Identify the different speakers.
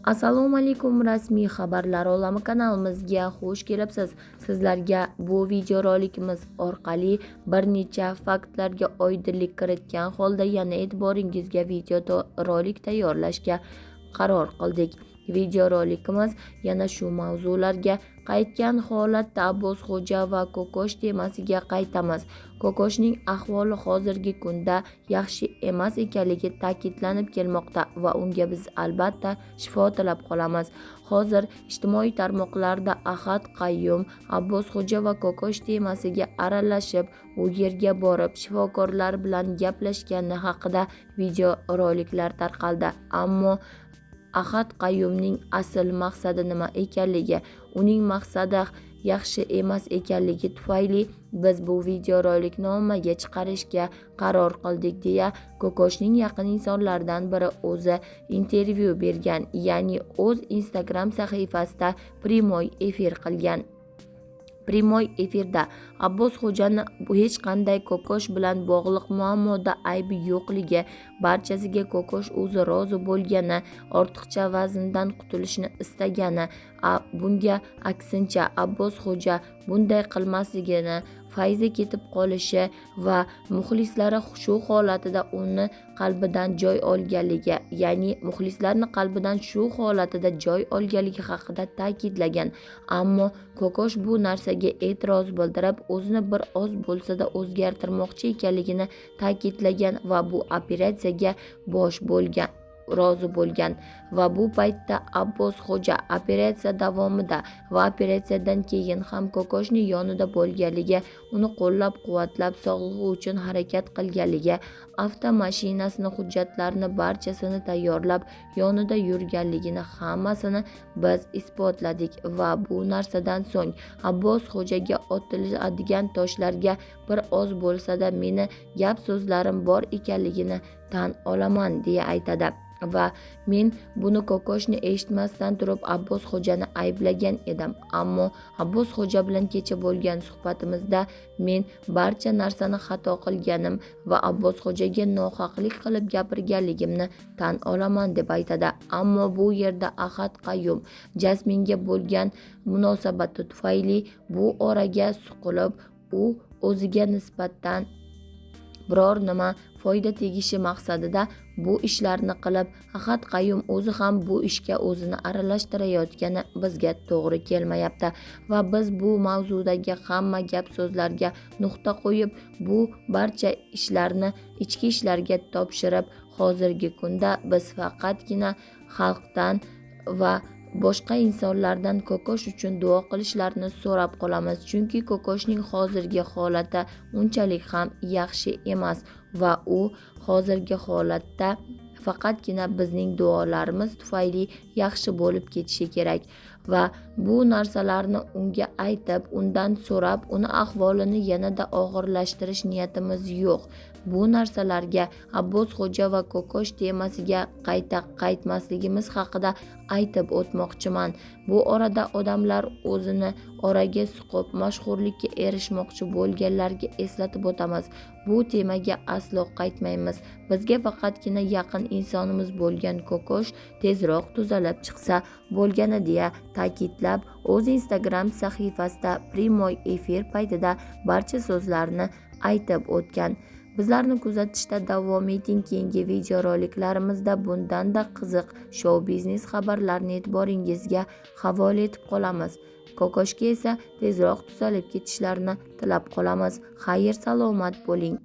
Speaker 1: Assalomu alaykum, rasmiy xabarlar olami kanalimizga xush kelibsiz. Sizlarga bu videorolikimiz orqali bir necha faktlarga oydinlik kiritgan holda yana e'tiboringizga videorolik tayyorlashga qaror qildik. Videorolikimiz yana shu mavzularga qaytgan holatda Abbosxo'ja va Kokosh temasiga qaytamiz. Kokoshning ahvoli hozirgi kunda yaxshi emas ekanligi ta'kidlanib kelmoqda va unga biz albatta shifo tilab qolamiz. Hozir ijtimoiy tarmoqlarda Ahad Qayyum Abbosxo'ja va Kokosh temasiga aralashib, u yerga borib shifokorlar bilan gaplashgani haqida videoroliklar tarqaldi. Ammo Ahad Qayyumning asl maqsadi nima ekanligi, uning maqsadi yaxshi emas ekanligi tufayli biz bu videorolikni ommaga chiqarishga qaror qildik deya Kokoshning yaqin insonlaridan biri o'zi intervyu bergan, ya'ni o'z Instagram sahifasida primoy efir qilgan. Primoy efirda Abbosxo'jani hech qanday Kokosh bilan bog'liq muammoda aybi yo'qligi, barchasiga Kokosh o'zi rozi bo'lgani, ortiqcha vazndan qutulishni istagani, bunga aksincha Abbosxo'ja bunday qilmasligini, fayzi ketib qolishi va muxlislari shu holatida uni qalbidan joy olganligi, ya'ni muxlislarni qalbidan shu holatida joy olganligi haqida ta'kidlagan. Ammo Kokosh bu narsaga e'tiroz bildirib, o'zini bir oz bo'lsa-da o'zgartirmoqchi ekanligini ta'kidlagan va bu operatsiyaga bosh bo'lgan, rozi bo'lgan. Va bu paytda Abbosxo'ja operatsiya davomida va operatsiyadan keyin ham Kokoshning yonida bo'lganligi, uni qo'llab-quvvatlab sog'lig'i uchun harakat qilganligi, avtomashinasini hujjatlarini barchasini tayyorlab yonida yurganligini hammasini biz isbotladik va bu narsadan so'ng Abbosxo'jaga otiladigan toshlarga bir oz bo'lsa-da meni gap so'zlarim bor ekanligini tan olaman deya aytadi. Va men buni Kokoshni eshitmasdan turib Abbosxo'jani ayblagan edim. Ammo Abbosxo'ja bilan kecha bo'lgan suhbatimizda men barcha narsani xato qilganim va Abbosxo'jaga nohaqlik qilib gapirganligimni tan olaman deb aytadi. Ammo bu yerda Ahad Qayyum Jasminga bo'lgan munosabati tufayli bu oraga suqilib, u o'ziga nisbatan biror nima foyda tegishi maqsadida bu ishlarni qilib, Ahad Qayyum o'zi ham bu ishga o'zini aralashtirayotgani bizga to'g'ri kelmayapti va biz bu mavzudagi hamma gap so'zlarga nuqta qo'yib, bu barcha ishlarni ichki ishlarga topshirib, hozirgi kunda biz faqatgina xalqdan va boshqa insonlardan Kokosh uchun duo qilishlarini so'rab qolamiz, chunki Kokoshning hozirgi holati unchalik ham yaxshi emas va u hozirgi holatda faqatgina bizning duolarimiz tufayli yaxshi bo'lib ketishi kerak va bu narsalarni unga aytib, undan so'rab, uni ahvolini yanada og'irlashtirish niyatimiz yo'q. Bu narsalarga Abbosxo'ja va Kokosh temasiga qayta qaytmasligimiz haqida aytib o'tmoqchiman. Bu orada odamlar o'zini oraga suqib mashhurlikka erishmoqchi bo'lganlarga eslatib o'tamiz. Bu temaga aslo qaytmaymiz. Bizga faqatgina yaqin insonimiz bo'lgan Kokosh tezroq tuzalib chiqsa bo'lgani deya ta'kidlab, o'z Instagram sahifasida primoy efir paytida barcha so'zlarni aytib o'tgan. Bizlarni kuzatishda davom eting. Keyingi videoroliklarimizda bundan-da qiziq shou biznes xabarlarini e'tiboringizga havola etib qolamiz. Kokoshga esa tezroq tuzalib ketishlarini tilab qolamiz. Xayr, salomat bo'ling.